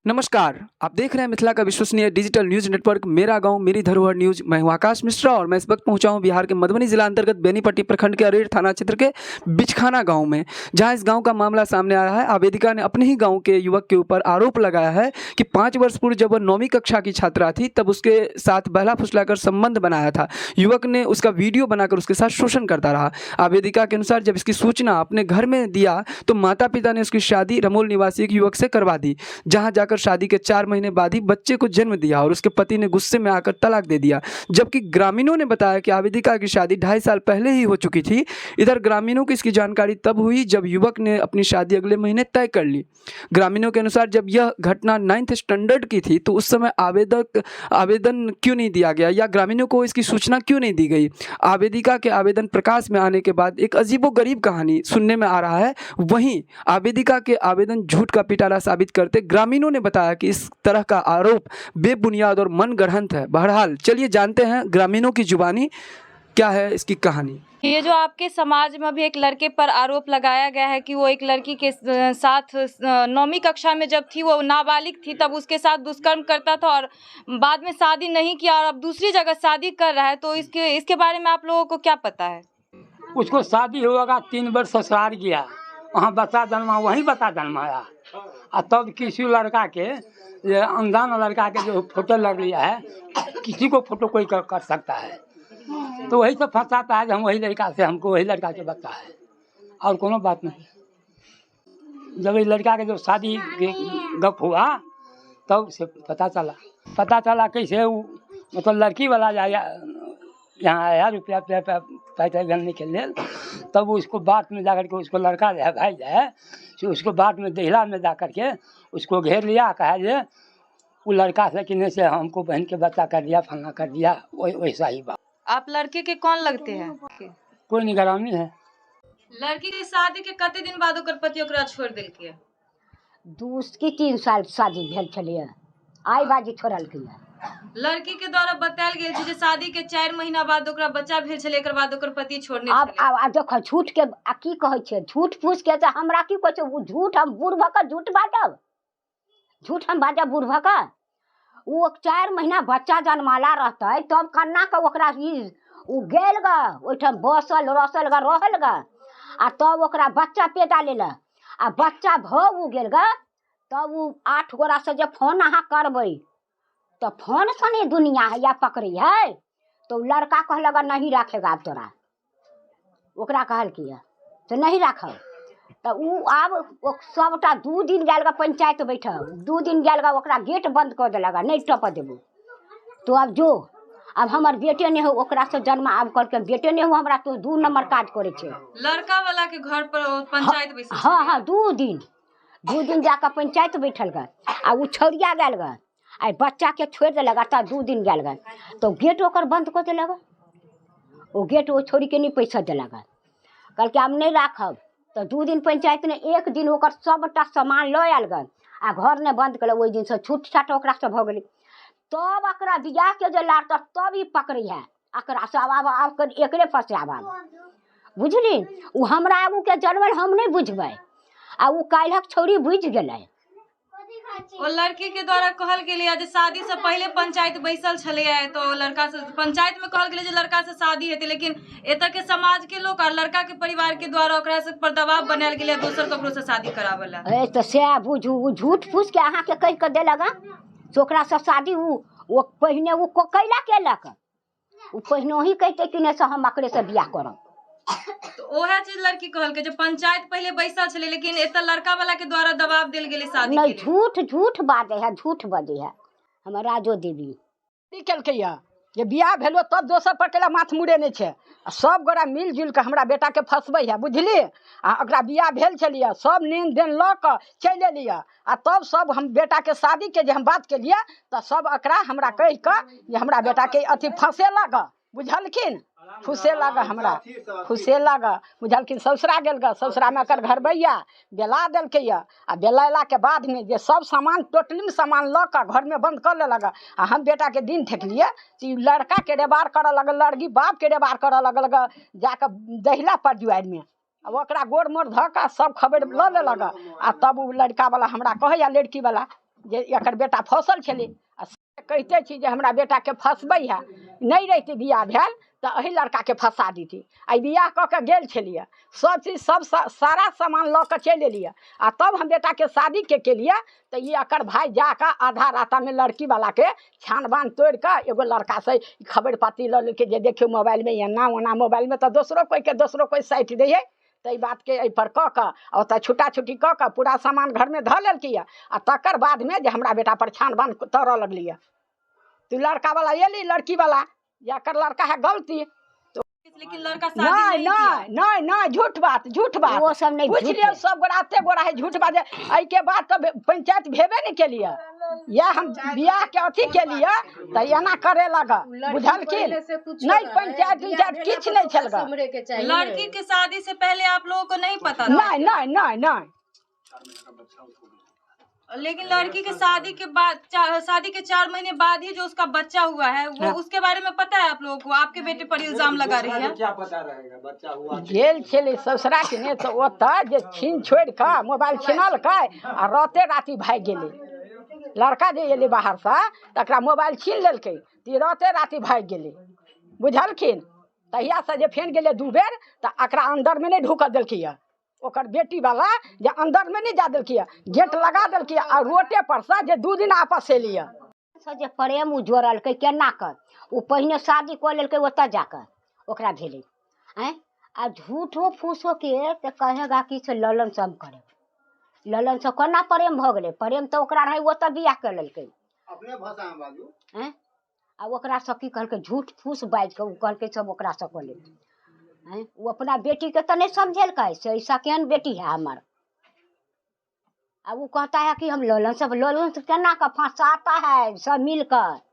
नमस्कार, आप देख रहे हैं मिथिला का विश्वसनीय डिजिटल न्यूज नेटवर्क मेरा गांव मेरी धरोहर न्यूज। मैं हूं आकाश मिश्रा और मैं इस वक्त पहुंचा हूं बिहार के मधुबनी जिला अंतर्गत बेनीपट्टी प्रखंड के अरेर थाना क्षेत्र के बिचखाना गांव में, जहां इस गांव का मामला सामने आया है। आवेदिका ने अपने ही गांव के युवक के ऊपर आरोप लगाया है कि 5 वर्ष पूर्व जब वह 9वीं कक्षा की छात्रा थी तब उसके साथ बहला फुसलाकर संबंध बनाया था। युवक ने उसका वीडियो बनाकर उसके साथ शोषण करता रहा। आवेदिका के अनुसार जब इसकी सूचना अपने घर में दिया तो माता पिता ने उसकी शादी रमोल निवासी एक युवक से करवा दी, जहां जाकर शादी के 4 महीने बाद ही बच्चे को जन्म दिया और उसके पति ने गुस्से में आकर तलाक दे दिया। जबकि ग्रामीणों ने बताया कि आवेदिका की शादी 2.5 साल पहले ही हो चुकी थी। इधर ग्रामीणों की इसकी जानकारी तब हुई जब युवक ने अपनी शादी अगले महीने तय कर ली। ग्रामीणों के अनुसार जब यह घटना 9th standard की थी तो उस समय आवेदन क्यों नहीं दिया गया या ग्रामीणों को इसकी सूचना क्यों नहीं दी गई। आवेदिका के आवेदन प्रकाश में आने के बाद एक अजीबोगरीब कहानी सुनने में आ रहा है। वहीं आवेदिका के आवेदन झूठ का पिटारा साबित करते ग्रामीणों ने बताया कि इस तरह का आरोप बेबुनियाद और मनगढ़ंत है। बहरहाल चलिए जानते हैं ग्रामीणों की जुबानी क्या है इसकी कहानी। ये जो आपके समाज में अभी एक लड़के पर आरोप लगाया गया है कि वो एक लड़की के साथ 9वीं कक्षा में जब थी, वो नाबालिग थी, तब उसके साथ दुष्कर्म करता था और बाद में शादी नहीं किया और अब दूसरी जगह शादी कर रहा है, तो इसके इसके बारे में आप लोगों को क्या पता है? उसको शादी होगा 3 वर्ष ससुराल गया, वहाँ बच्चा जन्मा, वहीं बच्चा जन्माया। आ तब किसी लड़का के, ये अनजान लड़का के जो फोटो लग लिया है, किसी को फोटो कोई कर सकता है, तो वही सब फंसाता है। हम वही लड़का से, हमको वही लड़का के बच्चा है और कोनो बात नहीं। जब ये लड़का के जब शादी के गप हुआ तब से पता चला। पता चला कैसे, वो मतलब लड़की वाला जाया यहाँ आया रुपया रुपया पैसा गणने के लिए, तब उसको बाट में जा कर के उसको लड़का जो है भाई जो है से उसको बाट में दहिला में जा कर के उसको घेर लिया। कहा जे वो लड़का से कि नहीं से हमको बहन के बच्चा कर दिया, फलना कर दिया, वही वैसा ही बात। आप लड़के के कौन लगते हैं? कोई निगरानी है। लड़की के शादी के कते दिन बाद ओकर पति ओकरा छोड़ देलकै? 2 कि 3 साल शादी भेल छलैए, आइ बाजी छोड़लकैए। लड़की के द्वारा बतायल गेल छै जे शादी के 4 महीना बाद ओकरा बच्चा भेल छलै, एकर बाद ओकर पति छोड़ने आब छलै। आब आब देखो झूठ के आ की कहै छै, झूठ फूस के तऽ हमरा की कहै छै, ओ झूठ हम बूढ़ भऽ कऽ झूठ बाजब? झूठ हम बाजब बूढ़ भऽ कऽ? ओ 4 महीना बच्चा जन्माला रहतै तब कन्ना कऽ ओकरा ई ओ गेल गऽ ओहिठाम बसल रसल गऽ रहल गऽ, आ तब ओकरा बच्चा पैदा लेलक, आ बच्चा भऽ ओ गेल गऽ तब ओ 8 गोरासँ जे फोन अहाँ करबै तऽ फोनसँ नहि दुनिया हैया पकड़ै है। तऽ ओ लड़का कहलक नहीं राखेगा आब तोरा, ओकरा कहलकै तऽ नहीं राखब। तऽ ओ आब ओ सबटा 2 दिन गेल गऽ पंचायत बैठक, 2 दिन गेल गऽ, ओकरा गेट बंद कऽ देलक, नहि टपऽ देबो तो आब जो, आब हमर बेटे नहि हो, ओकरासँ जन्म आब कहलकै बेटे नहि हो हमरा, तो 2 नंबर काज करै छै। लड़का वाला के घर पर ओ पंचायत बैसल हँ छलै? हँ, 2 दिन 2 दिन जाकऽ पंचायत बैठल गऽ, आ ओ छौड़िया गेल गऽ, आ बच्चाके छोड़ि देलक, आ तऽ 2 दिन गेल गऽ तऽ गेट ओकर बंद कऽ देलक। ओ गेट ओ छौड़ीके नहि पैसा देलक, कहलकै आब नहि राखब। तऽ 2 दिन पंचायत ने 1 दिन ओकर सबटा सामान लऽ आयल गऽ, आ घर नहि बंद केलक। ओहि दिनसँ छूट छाट ओकरासँ भऽ गेलै। तब एकरा बियाहके जे लाड़ तब ई पकड़ै है एकरासँ, आब आब आब एकरे फँसायब आब, बुझली? ओ हमरा आगूके जनमल हम नहि बुझबै, आ ओ काल्हिक छौड़ी बुझि गेलै। ओ लड़की के द्वारा कहल गेलै जे शादी से पहिले पंचायत बैसल छलैया, तो लड़का से पंचायत में कहल गेलै जे लड़का से शादी हेतै, लेकिन एतऽ के समाज के लोक और लड़का के परिवार के द्वारा ओकरा से पर दबाव बनायल गेलै दोसर ककरो से शादी कराबऽ ला। ए तऽ सएह बुझू, ओ झूठ फूस के अहाँके कहि कऽ देलक हँ से ओकरासँ शादी ओ पहिने ओ कैला केलक, ओ पहिनहि कहितै कि नहि से हम एकरेसँ बियाह करब। तऽ ओएह चीज लड़की कहलकै जे पंचायत पहिले बैसल छलै, लेकिन एतऽ लड़का वाला के द्वारा दबाव देल गेलै शादी नहि, के लेल। झूठ झूठ बाजै है, झूठ बजै है हमर राजो देवी। की केलकै यऽ जे बियाह भेलो तब दोसर पर कैला माथ मुड़ेने छै, आ सब गोरा मिल जुलि कऽ हमरा बेटाके फँसबै है, बुझली? आ ओकरा बियाह भेल छलियै, सब लेन देन लऽ कऽ चलि एलियै, आ तब सब हम बेटाके शादीके जे हम बात केलियै तऽ सब एकरा हमरा कहि कऽ जे हमरा बेटाके अथी फँसेलक, बुझलखिन? फुसेलक हमरा, फुसेलक, बुझलखिन? ससुरा गेल गऽ, ससुरामे एकर घरबैया बेला देलकै यऽ, आ बेलेलाके बादमे जे सब सामान टोटलीमे सामान लऽ कऽ घरमे बन्द कऽ लेलक। आ हम बेटाके दिन ठेकलियै से ई लड़काके रेबार करऽ लगल, लड़की बापके रेबार करऽ लगल गऽ जाकऽ दहिला पर दुआरिमे, आ ओकरा गोड़ मोड़ धऽ कऽ सब खबरि लऽ लेलक। आ तब ओ लड़कावला हमरा कहैए लड़कीवला जे एकर बेटा फँसल छलै। आ से कहिते छी जे हमरा बेटाके फँसबै है, नहि रहितै बियाह भेल तऽ एहि लड़काके फँसा दितै। आइ बियाह कऽ के गेल छलियै, सब चीज सब सारा सामान लऽ कऽ चलि एलियै आ तब हम बेटाके शादीके केलियै। तऽ ई एकर भाय जाकऽ आधा रास्तामे लड़कीवलाके छान बान तोड़ि कऽ एगो लड़कासँ खबरि पाती लऽ लेलकै जे देखियौ मोबाइलमे एना ओना, मोबाइलमे तऽ दोसरो कोइके दोसरो कोइ साटि दै हइ। ताहि बातके एहिपर कऽ कऽ आ ओतऽ छुट्टा छुट्टी कऽ कऽ पूरा सामान घरमे धऽ लेलकैए। आ तकर बादमे जे हमरा बेटापर छान बान तरऽ लगलैए। तऽ लड़कावला एली, लड़कीवला जे एकर लड़का है गलती। लेकिन लड़का शादी नहीं नहीं किया। नहीं नहीं नहीं, झूठ बात, झूठ बात। ओ सब नहि, पूछ झूठ। लियौ, सब गोरा एते गोरा है, झूठ बात। एहिके बाद तऽ पंचायत भेबे नहि केलियै। इएह हम बियाह के अथी केलियै तऽ एना करे लगा, बुझलखिन नहि? पंचायत उंचायत किछु नहि छल ग। लड़की के शादी से पहले आप लोगों को नहीं पता था? नहीं नहीं नहीं नहीं। लेकिन लड़की के शादी के बाद शादी के 4 महीने बाद ही जो उसका बच्चा हुआ है, वो उसके बारे में पता है आप लोगों को? आपके बेटे पर इल्जाम लगा रही है। क्या पता रहेगा बच्चा हुआ? गेल छलै ससुरा के ने, तऽ ओतऽ जे छीन छोड़ि कऽ मोबाइल छिनलकै आ राते राति भागि गेलै। लड़का जे एलै बाहरसँ, तकरा मोबाइल छीन लेलकै तऽ ई राते राति भागि गेलै, बुझलखिन? तहियासँ जे फेर गेलै 2 बेर, तऽ एकरा अन्दरमे नहि ढुकऽ देलकैए। ओकर बेटीवला जे अन्दरमे नहि जा देलकैए, गेट लगा देलकैए आ रोडे परसँ जे 2 दिन आपस एलैए। से जे प्रेम ओ जोड़लकै केना कऽ? ओ पहिने शादी कऽ लेलकै, ओतऽ जाकऽ ओकरा भेलै। आँय, आ झूठो फूसोके तऽ कहेगा कि से ललन से हम करब। ललनसँ कोना प्रेम भऽ गेलै? प्रेम तऽ ओकरा रहै, ओतऽ बियाह कऽ लेलकै। अपने भाषामे बाजू। आँय, आ ओकरासँ की कहलकै? झूठ फूस बाजि कऽ ओ कहलकै सब ओकरासँ कऽ लेब। आँय, ओ अपना बेटीके तऽ नहि समझेलकै से ऐसा केहन बेटी है हमर। आ वो कहता है कि हम ललन से, ललन से केना कऽ फंसाता है सब मिल कऽ।